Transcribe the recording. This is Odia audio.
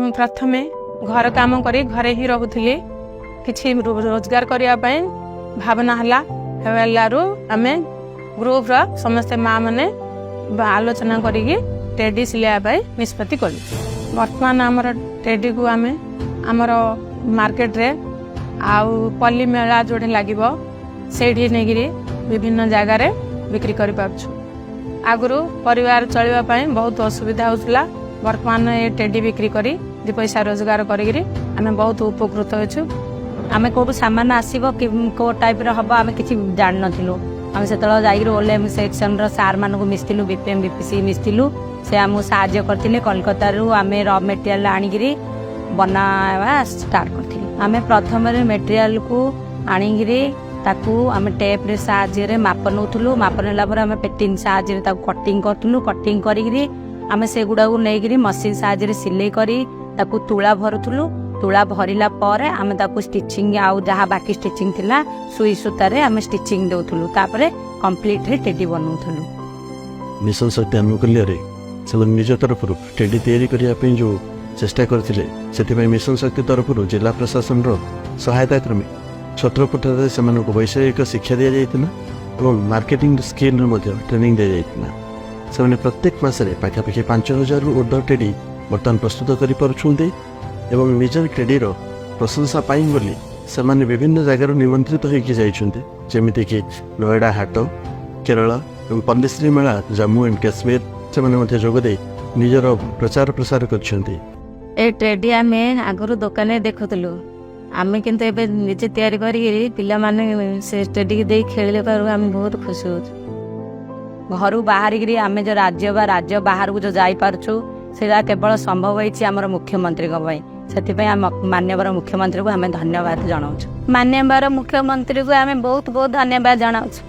ମୁଁ ପ୍ରଥମେ ଘର କାମ କରି ଘରେ ହିଁ ରହୁଥିଲି। କିଛି ରୋଜଗାର କରିବା ପାଇଁ ଭାବନା ହେଲା। ହେଲାରୁ ଆମେ ଗ୍ରୁପର ସମସ୍ତେ ମା ମାନେ ଆଲୋଚନା କରିକି ଟେଡି ସିଲେଇବା ପାଇଁ ନିଷ୍ପତ୍ତି କଲୁ। ବର୍ତ୍ତମାନ ଆମର ଟେଡିକୁ ଆମେ ଆମର ମାର୍କେଟରେ ଆଉ ପଲ୍ଲୀ ମେଳା ଯେଉଁଠି ଲାଗିବ, ସେଇଠି ନେଇକିରି ବିଭିନ୍ନ ଜାଗାରେ ବିକ୍ରି କରିପାରୁଛୁ। ଆଗରୁ ପରିବାର ଚଳିବା ପାଇଁ ବହୁତ ଅସୁବିଧା ହେଉଥିଲା। ବର୍ତ୍ତମାନ ଏ ଟେଡି ବିକ୍ରି କରି 2 ପଇସା ରୋଜଗାର କରିକିରି ଆମେ ବହୁତ ଉପକୃତ ହେଉଛୁ। ଆମେ କୋଉଠୁ ସାମାନ ଆସିବ, କୋଉ ଟାଇପର ହବ, ଆମେ କିଛି ଜାଣିନଥିଲୁ। ଆମେ ସେତେବେଳେ ଯାଇକିରି ଓଏଲଏମ୍ ସେକ୍ସନର ସାର୍ ମାନଙ୍କୁ ମିଶିଥିଲୁ, ବିପିଏମ୍, ବିପିସି ମିଶିଥିଲୁ। ସେ ଆମକୁ ସାହାଯ୍ୟ କରିଥିଲେ। କଲକାତାରୁ ଆମେ ର ମେଟେରିଆଲ ଆଣିକିରି ବନାଇବା ଷ୍ଟାର୍ଟ କରିଥିଲୁ। ଆମେ ପ୍ରଥମରେ ମେଟେରିଆଲକୁ ଆଣିକିରି ତାକୁ ଆମେ ଟେପ୍ରେ ସାହାଯ୍ୟରେ ମାପ ନେଉଥିଲୁ। ମାପ ନେଲା ପରେ ଆମେ ପେଟିଂ ସାହାଯ୍ୟରେ ତାକୁ କଟିଂ କରୁଥିଲୁ। କଟିଂ କରିକିରି ଆମେ ସେଗୁଡ଼ାକୁ ନେଇକିରି ମସିନ୍ ସାହାଯ୍ୟରେ ସିଲେଇ କରି ତାକୁ ତୁଳା ଭରୁଥିଲୁ। ତୁଳା ଭରିଲା ପରେ ଆମେ ତାକୁ ଷ୍ଟିଚିଂ, ଆଉ ଯାହା ବାକି ଷ୍ଟିଚିଂ ଥିଲା, ସୁଇ ସୂତାରେ ଆମେ ଷ୍ଟିଚିଂ ଦେଉଥିଲୁ। ତାପରେ କମ୍ପ୍ଲିଟଲି ଟେଡି ବନଉଥିଲୁ। ମିଶନ ଶକ୍ତି ଆନୁକୂଲ୍ୟରେ ସେମାନେ ନିଜ ତରଫରୁ ଟେଡି ତିଆରି କରିବା ପାଇଁ ଯେଉଁ ଚେଷ୍ଟା କରିଥିଲେ, ସେଥିପାଇଁ ମିଶନ ଶକ୍ତି ତରଫରୁ ଜିଲ୍ଲା ପ୍ରଶାସନର ସହାୟତା କ୍ରମେ ଛତ୍ରପୁରଠାରେ ସେମାନଙ୍କୁ ବୈଷୟିକ ଶିକ୍ଷା ଦିଆଯାଇଥିଲା ଏବଂ ମାର୍କେଟିଂ ସ୍କିଲ୍ର ମଧ୍ୟ ଟ୍ରେନିଂ ଦିଆଯାଇଥିଲା। ସେମାନେ ପ୍ରତ୍ୟେକ ମାସରେ ପାଖାପାଖି 5000ରୁ ଉର୍ଦ୍ଧ୍ୱ ଟେଡି ବର୍ତ୍ତମାନ ପ୍ରସ୍ତୁତ କରିପାରୁଛନ୍ତି ଏବଂ ନିଜର ଟେଡିର ପ୍ରଶଂସା ପାଇଁ ବୋଲି ସେମାନେ ବିଭିନ୍ନ ଜାଗାରୁ ନିମନ୍ତ୍ରିତ ହୋଇକି ଯାଇଛନ୍ତି, ଯେମିତିକି ନୋଏଡ଼ା ହାଟ, କେରଳ ଏବଂ ପଲ୍ଲିଶ୍ରୀ ମେଳା, ଜାମ୍ମୁ ଆଣ୍ଡ କାଶ୍ମୀର। ସେମାନେ ମଧ୍ୟ ଯୋଗ ଦେଇ ନିଜର ପ୍ରଚାର ପ୍ରସାର କରିଛନ୍ତି। ଏ ଟେଡି ଆମେ ଆଗରୁ ଦୋକାନରେ ଦେଖୁଥିଲୁ ଆମେ, କିନ୍ତୁ ଏବେ ନିଜେ ତିଆରି କରିକିରି ପିଲାମାନେ ସେ ଟେଡିକି ଦେଇ ଖେଳିଲେ ପାରୁ ଆମେ ବହୁତ ଖୁସି ହଉଛୁ। ଘରୁ ବାହାରିକିରି ଆମେ ଯୋଉ ରାଜ୍ୟ ବା ରାଜ୍ୟ ବାହାରକୁ ଯୋଉ ଯାଇପାରୁଛୁ, ସେଇଟା କେବଳ ସମ୍ଭବ ହେଇଛି ଆମର ମୁଖ୍ୟମନ୍ତ୍ରୀଙ୍କ ପାଇଁ। ସେଥିପାଇଁ ଆମ ମାନ୍ୟବର ମୁଖ୍ୟମନ୍ତ୍ରୀଙ୍କୁ ଆମେ ଧନ୍ୟବାଦ ଜଣାଉଛୁ। ମାନ୍ୟବର ମୁଖ୍ୟମନ୍ତ୍ରୀକୁ ଆମେ ବହୁତ ବହୁତ ଧନ୍ୟବାଦ ଜଣାଉଛୁ।